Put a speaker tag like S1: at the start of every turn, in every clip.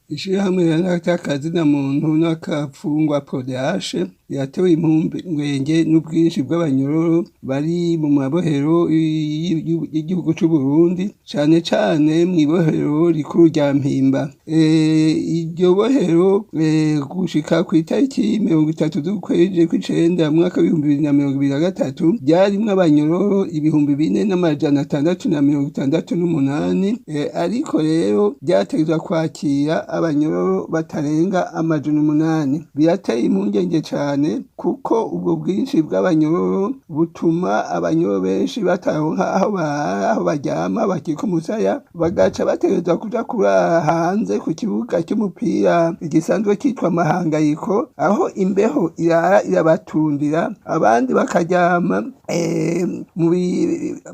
S1: Ishirahamwe ry'akazina muntu n'akapfungwa Prodehashe yatewe impungenge n'ubwinshi bw'abanyororo bari mu mabohero y'igihugu c'Uburundi, cane cane mw'ibohero rikuru rya Mpimba. Iryo bohero gushika kw'itariki 30 z'ukwezi kw'icenda mu mwaka w'2023 ryarimwo abanyororo 4668, ariko rero ryategerezwa kwakira abanyororo batarenga 800. Birateye impungenge cane kuko ubwo bwinshi bw'abanyororo butuma abanyororo benshi bataronka aho barara, aho baryama, bakika umusaya, bagaca bategerezwa kuja kurara hanze ku kibuga c'umupira gisanzwe citwa Mahangayiko, aho imbeho irara irabatundira, abandi bakaryama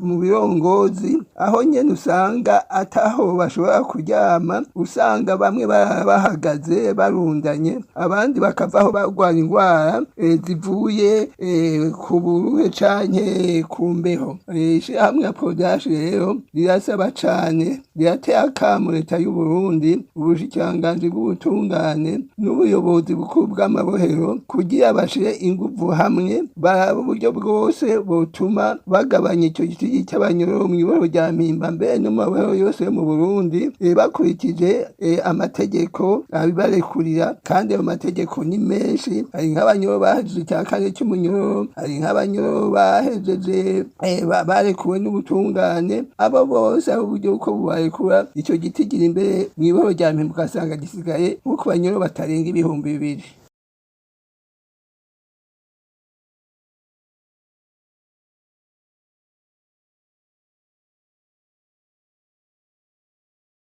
S1: mu birongozi, aho nyene usanga ataho bashobora kuryama, usanga bamwe barara bahagaze barundanye, abandi bakavaho barwara ingwara zivuye ku buruhe canke ku mbeho. Ishirahamwe ya Prodehashe rero rirasaba cane, rirateye akamo leta y'Uburundi, ubushikiranganji bw'ubutungane n'ubuyobozi bukuru bw'amabohero kugira bashire inguvu hamwe, barabe uburyo bwose botuma bagabanya ico gitigi c'abanyororo mw'ibohero rya Mpimba, mbere no mu mabohero yose yo mu Burundi, bakurikije amategeko abibarekurira, kandi ayo mategeko ni menshi. Hari nk'abanyororo bahejeje ica kane c'umunyororo, hari nk'abanyororo bahejeje barekuwe n'ubutungane, abo bose hari uburyo bwo bubarekura. Ico gitigiri mbere mw'ibohero rya Mpimba ugasanga gisigaye nko ku banyororo batarenga 2000.